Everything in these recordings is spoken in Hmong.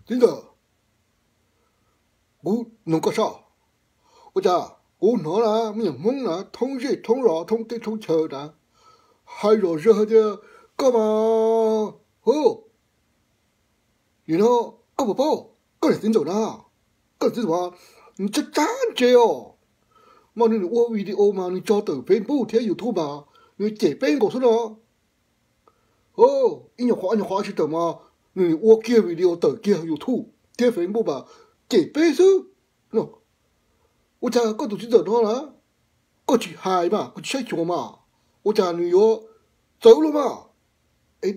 Txiv ntxawm, kuv nug koj soj, ua cas kuv hnov na me nyuam Hmoob na thoob zej thoob zos thoob teb thoob chaw na hais zom zaws hais tias koj mas, hu, nim no koj puas paub, koj niam txiv ntxawm na, koj niam txiv ntxawm mas nws tsab tsab ntse os, mas nws ua video mas nws tso tawm Facebook thiab YouTube mas nws cem peb nkaus xwb no. Ib nyuag qhov ob nyuag qhov tsis tawm mas nws ua kiag video tawm kiag YouTube thiab Facebook mas cem peb xwb. Ua cas koj tus txiv ntxawm no na, koj tsis hais mas koj tsis saib xyuas mas, ua cas nws yuav txawv luaj mas? Es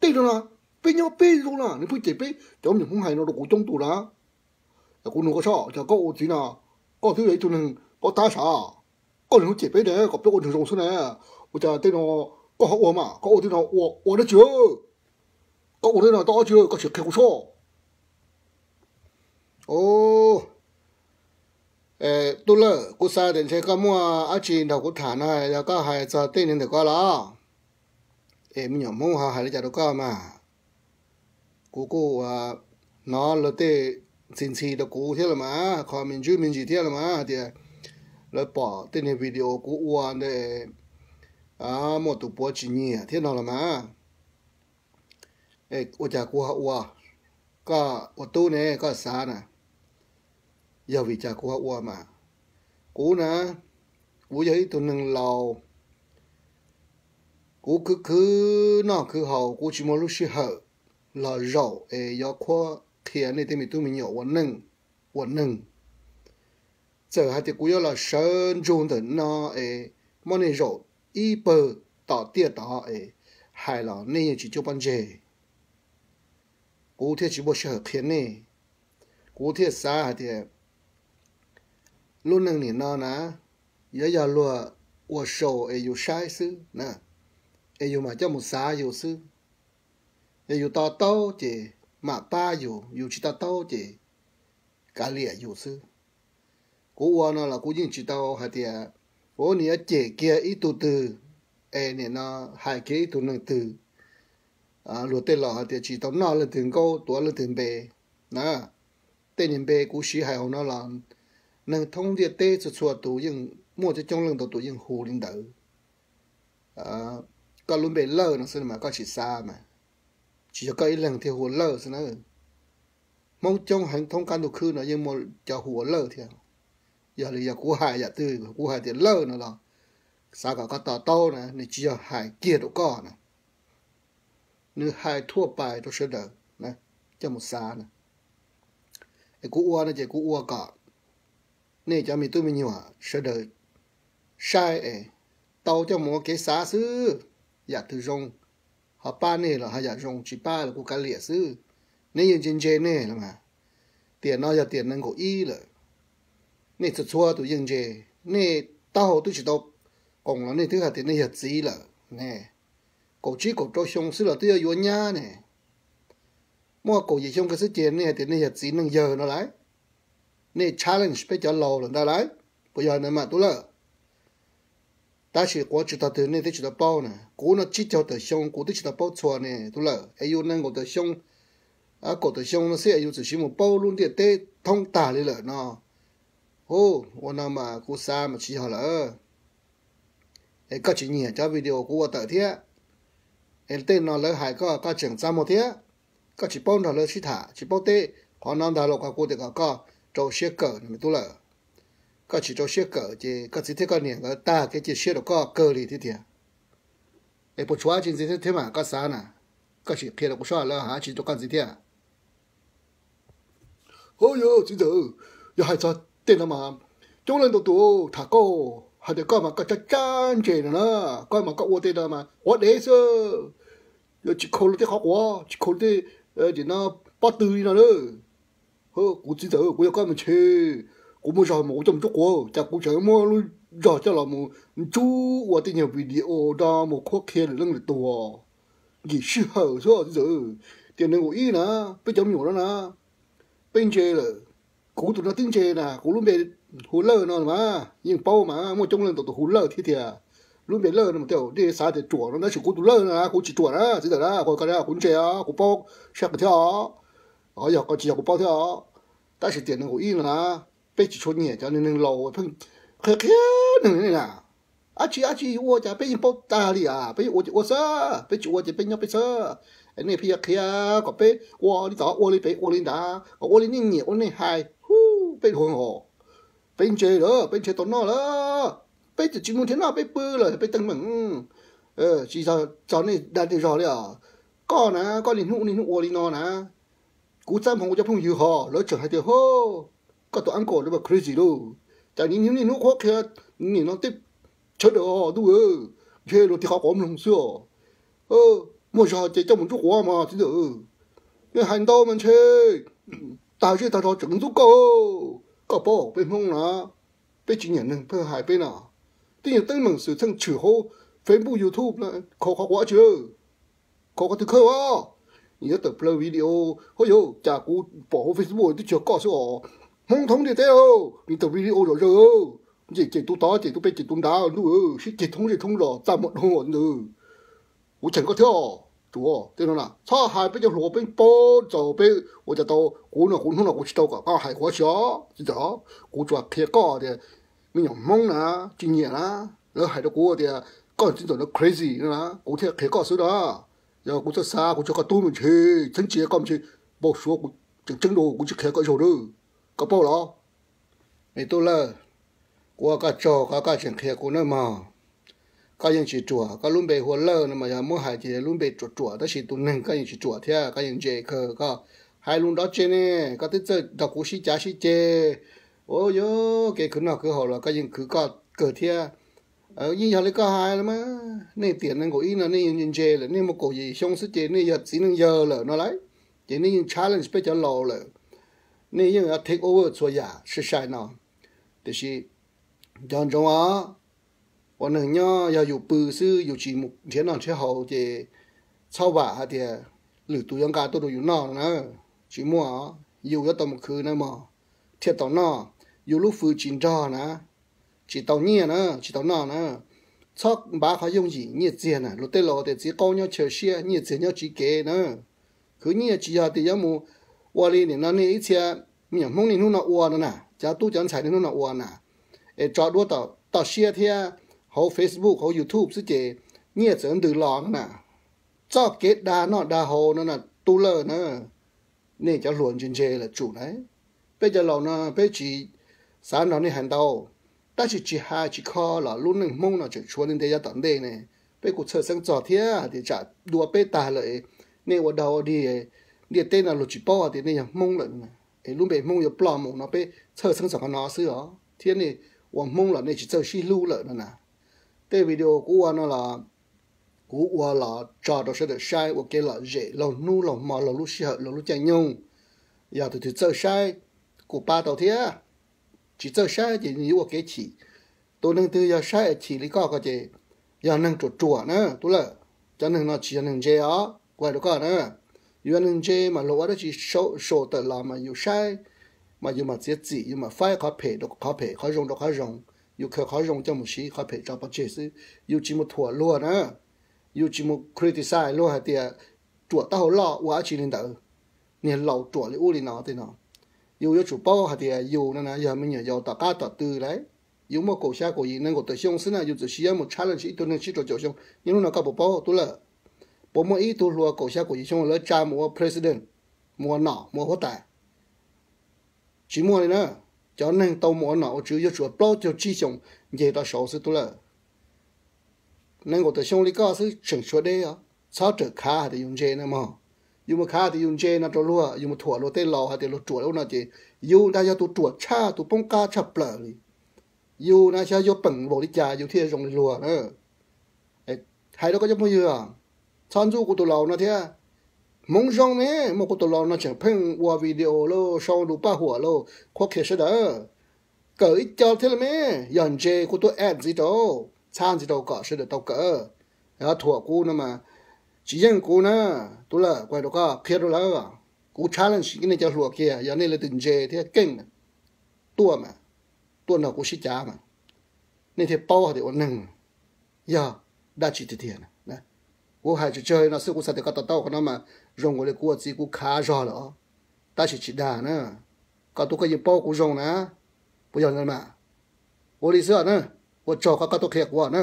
tej no na, peb nyob peb zoo na nws pheej cem peb, cov me nyuam Hmoob hais no rau kuv coob tus na. Kuv nug koj soj, cas koj ua txiv no, koj twb yog ib tug neeg paub tab sav, koj niaj hnub cem peb ne kom peb ua neeg zoo xwb na. Ua cas tej no koj ho ua mas, koj ua tej no ua dab tsi? Koj ua tej no tau dab tsi, koj sim qhia kuv soj. Tub Lawj, kuv xav tias ntshe koj muaj dab tsi nrog kuv tham na, yog koj hais txog tej niag ntawm koj los? Es me nyuam Hmoob ho hais li cas rau koj mas? Kuv kuj hnov luag tej ntxhi ntxhi rau kuv thiab los mas, qhov me ntsis me ntsis thiab los mas tias lawv pom tej niag video kuv ua ntawd muaj tus puav tsis nyiam thiab no los mas. Ua cas kuv ho ua, koj ua tub ne koj xav na, yog vim cas kuv ho ua mas? Kuv na, kuv yog ib tug neeg laus, kuv khwv khwv noj khwv haus, kuv tsis muaj lub sij hawm los zaum es yuav qhuab qhia nej tej me tub me nyuam ua neej, ua neeg. Txawm hais tias kuv yuav los sawv ntsug ntawm no es muab nej zaum ib pawg tom tiaj tod es hais los nej yeej tsis cuab pob ntseg. Kuv thiaj tsis muaj sij hawm qhia nej. Kuv thiaj xav hais tias lub neej nim no na, yuav yog luag ua show es yus saib xwb na, es yus mam coj mus xav yus xwb. Yog yus to taub ces mam pab yus, yus tsis to taub ces kav liam yus xwb. Kuv ua no los kuv yeej tsis tau hais tias, ua, nws yuav cem kiag ib tug twg, es nim no hais kiag ib tug neeg twg. Luag tej laus hais tias tsis tau noj leej twg nkaub tuav leej twg npe na. Tej niag npe kuv siv hais hauv no los neeg thoob ntiaj teb txhua txhua tus yeej muaj coob coob leej ntau tus yeej hu li ntawd. Koj lub npe Lawj no xwb mas koj tsis xav mas, tsis yog koj ib leeg thiaj hu ua Lawj xwb na. Hmoob coob heev thoob qab ntuj khwb no yeej muaj cov hu ua Lawj thiab. Yog li yog kuv hais yam twg, kuv hais tias Lawj no los xav kom koj to taub na, nws tsis yog hais kiag rau koj na, nws hais thuaj pais rau sawv daws na, coj mus xav na. Es kuv ua no ces kuv ua kom nej cov me tub me nyuam sawv daws saib es tau coj mus ua kev xav xwb. Yam twg zoo ho pab nej los ho yam zoo tsis pab los kuv kav liam xwb. Neb yeej ntse ntse nej los mas, tiam no yog tiam nees nkaum ib lawm, nej txhua txhua tus yeej ntse. Nej taub hau twb tsis tau qoom los nej twb hais tias nej yog txiv lawm ne. Kaum tsib kaum rau xyoo xwb los twb yuav yuav nyab ne. Muaj kaum yim xyoo kiag xwb ces nej hais tias nej yog txiv neej yawg no lauj. Nej challenge peb cov laus lawm ntag lauj. Puas yog ntawd mas Tub Lawj? Tab sis quav tsis tog twg nej twb tsis tau paub na, kuv no tsib caug tawm xyoo kuv twb tsis tau paub txhua ne Tub Lawj, es yus nees nkaum tawm xyoo, kaum tawm xyoo no xwb es yus txawm siv mus paub lub ntiaj teb thoob tag li lawm no. Hu, ua no mas kuv xav mas tsis yog lawm. Es koj tsis nyiam cov video kuv ua tawm thiab, es tej no lawv hais koj, koj tseem txaj muag thiab. Koj tsis paub nrog lawv sib tham, tsis paub teb, qhov no ntag los kuv tias kom koj rau siab kawm no me Tub Lawj. Koj tsis rau siab kawm ces koj txiv thiab koj niam nkawd tag kev cia siab rau koj kawg li thiab tiag. Es puas tshuav tsis ntxiv thiab mas koj xav na? Koj sim qhia rau kuv soj lawv hais tsis rau koj ntxiv thiab. Ho yog txiv ntxawm, yog hais txog tej no mas coob leej ntau tus tham koj hais tias koj mas koj tsab tsab ntse no na, koj mas koj ua tej no mas quav dev xwb, yog tsis khaus luag tej qhov quav, tsis khaus luag tej, nim no pob tw li no na. Kuv txiv ntxawm, kuv yog koj mas ntshe kuv muaj zog mas kuv coj mus ntsub quav, cas kuv tseem muab lub zog coj los mus ntsub ua tej nyuag video no mus qhuab qhia lwm leej lwm tus. Nkim sij hawm xwb txiv ntxawm. Tiam nees nkaum ib na, peb cov me nyuam no na, peb ntse lawm. Kuv tus no twb ntse na, kuv lub npe hu Lawj no mas yeej paub mas muaj coob leej ntau tus hu Lawj thiab tiag. Lub npe Lawj no mas tej dej xav tias ruam no tab sis kuv tus Lawj no na kuv tsis ruam na txiv ntxawm na, kuv ntse os, kuv paub sab qis thiab os. Yog koj tsis yog kuv paub thiab os. Tab sis tiam nees nkaum ib no na, peb tsis tshua nyiam cov neeg laus pheej qhia qhia neeg li na. Ab tsi ab tsi yuav ua cas peb yeej paub tag li as, peb yuav ua ces ua xwb, peb tsis ua ces peb nyob peb xwb. Es nej pheej yuav qhia kom peb ua li tod ua li pem ua li ntawd, kom ua li nej nyiam ua nej hais, hu, peb dhuav os. Peb ntse lawm, peb nrhiav tau noj lawm, peb tsis mus nrhiav noj peb pw lawm peb teeb meem. Tsis txog nej dag nej zog li os. Koj na, koj niaj hnub niaj hnub ua li no na, kuv txaj hmoov kuv cov phooj ywg ho lawv tseem hais tias, ho, koj tus uncle no mas crazy lauj, cas niaj hnub niaj hnub qhuab qhia nim no tej sawv daws ntuj, ntshe luag tig qhov quav mloog xwb os. Muaj zog ces coj mus ntsuj quav mas txiv ntxawm, nej hais ntau mas ntshe tag zej tag zog tseem ntxub koj. Koj paub peb Hmoob na, peb tsis nyiam neeg pheej hais peb no. Twb yog teeb meem xwm txheej tshwm hauv Facebook YouTube no, khaus qhov quav tsi, khaus qhov twg khawb os. Nws yuav tawm plaws video, ho yog cas kuv pom hauv Facebook twb tsis yog koj xwb os. Hmoob thoob ntiaj teb, nws tawm video zom zaws, nce ces tus tod ces tus pem ces tus nrad ntuj, sib ceg thoob zej thoob zos txaj muag dhau ntawd. Kuv cheem koj thiab, tsuav tej no na txhob hais peb cov hluas peb paub txaus peb ua cas tau. Kuv no kuv hnub no kuv tsis tau kom koj hais kuv ua si os, tsis txawm, kuv tsuas qhia koj tias me nyuam Hmoob na, tsis nyiam na, lawv hais rau kuv tias koj txiv ntxawm no crazy no na, kuv thiaj qhia koj xwb na. Yog kuv txawj xav kuv tso koj tub me ntshe, txheeb tsis koj me ntshe, npau suav kuv tseem tseeb dua kuv tsis qhia koj zaug na. Koj paub los? Me tub Lawj, kuv ua koj tsaug qhov koj tseem qhia kuv nawb mog. Koj yeej tsis ruam, koj lub npe hu ua Lawj no mas yog muab hais ces lub npe ruam ruam, tab sis tus neeg koj yeej tsis ruam thiab, koj yeej ntse kawg. Koj hais lus nrov tse ne, koj twb txawj nrog kuv sib cav sib ceg. Ua yog kev khwv noj khwv haus los koj yeej khwv koj kawg thiab. Yeej yog li koj hais los mas, nej tiam nees nkaum ib no nej yeej ntse ntse lawm, nej muaj kaum yim xyoo xwb ces nej yog txiv neej yawg lawm no lauj. Ces nej yeej challenge peb cov laus lawm, nej yeej take over txhua yam sai sai no. Tiam sis nco ntsoov os, ua neeg nyob yog yus pw xwb yus tsis mus nrhiav noj nrhiav haus ces txhob vam hais tias lwm tus yuav nqa tuaj rau yus noj no na. Tsis muaj, yus yuav tau mus khwv na mog, thiaj tau noj. Yus lub fwj tsis nrog na, tsis tau nyiaj na, tsis tau noj na. Txhob npav qhov yooj yim nyiaj txiag na, luag tej laus tias txiv qaub nyob chaw siab, nyiaj txiag nyob tsiv kev na. Khwv nyiaj tsis yog tias yuav mus ua li nim no nej ib txhia me nyuam Hmoob niaj hnub no ua no na, cov tub cov ntxhais niaj hnub no ua na, es tso duab toj siab thiab hauv Facebook hauv YouTube xwb ces nyiaj txawm ntws los no na. Txoj kev dag noj dag haus no na, tub Lawj na, nej cov hluas ntse ntse lawm tsum na. Peb cov laus no peb tsis xav nrog nej hais ntau, tab sis tsis hais tsis kho los lub neej Hmoob no tseem tshuav ntev ntev yav tom ntej ne. Peb kuj txhawj xeeb txog thiab hais tias tsam dua peb tag lawm, nej ua dog ua dig, ntiaj teb no luag tsis paub hais tias nej yog Hmoob lawm no, es lub npe Hmoob yuav ploj mus no. Peb txhawj xeeb txog qhov no xwb os, thiab nej ua Hmoob los nej tsis txawj sib hlub lawm no na. Tej video kuv ua no los kuv ua los tso rau sawv daws saib ua kev lom zem laug hnub laug hmo laug lub sij hawm laug lub caij nyoog. Yog tus twg txawj saib kuj pab tau thiab, tsis txawj saib ces nws yuav ua kev chim. Tus neeg twg yog saib es chim li koj ko ces yog neeg ruam ruam na tub Lawj. Cov neeg no tsis yog neeg ntse os, kuv hais rau koj na. Yus yog neeg ntse mas luag ua dab tsi sau tawm los mas yus saib, mas yus mam txiav txim, yus mam faib qhov phem rau qhov phem, qhov zoo rau qhov zoo. Yus khaws qhov zoo coj mus siv, qhov phem tso pov tseg xwb. Yus tsis mus thuam luag na, yus tsis mus criticize luag hais tias ruam taub hau loj ua dab tsi li ntawd, niag laus ruam li ub li no tej no. Yus yuav tsum paub hais tias yus no na yog me nyuam yaus tom qab tom tw lawm. Yus muaj kaum xya kaum yim nees nkaum tawm xyoo xwb na, yus txawm siv yuav mus challenge ib tug neeg tsib rau caum xyoo. Niaj hnub no koj puas paub tub Lawj? Puas muaj ib tug hluas kaum xya kaum yim xyoo lawv tsa mus ua president, mus ua nom mus ua huab tais? Tsis muaj li na. Cov neeg tau mus ua nom ua tswv yuav tsum plaub caug tsib xyoos nce rau saud xwb tub Lawj. Nees nkaum tawm xyoo li koj xwb tseem tshuav deb os. Txhob rawm khav hais tias yus ntse na mog. Yus mus khav tias yus ntse no rau luag, yus mus thuam luag tej laus hais tias luag ruam li ub no ces yus ntag yog tus ruam tshaj, tus poob qab tshaj plaws li. Yus na xyov yuav peem npaum li cas yus thiaj zoo li luag na. Hais rau koj cov phooj ywg, txhob ntxub kuv tus laus no thiab. Hmoov zoo ne, muaj kuv tus laus no tseem pheej ua video lauj, sau lus paj huam lauj, qhuab qhia sawv daws. Kawm ib co thiab los me, yog ntse kuv tuaj add ntxiv rau, txhab ntxiv rau kom sawv daws tau kawm. Thuam kuv no mas tsis yeej kuv na. Tub Lawj, kuv hais rau koj qhia rau lawv, kuv challenge nej cov hluas kiag, yog nej leej twg ntse thiab keej, tuaj mas, tuaj nrog kuv sib cav mas, nej thiaj paub hais tias ua neeg yog dab tsi tiag tiag. Kuv hais tsawg tsawg li no xwb, kuv xav tias koj to taub qhov no mas zoo nkaus li kuv ua txiv kuv khav zog lawm os. tab sis tsis dag na. Koj tub koj yeej paub kuv zoo na, puas yog mas? Ua li xwb na, ua tsaug qhov koj tuaj qhia kuv na.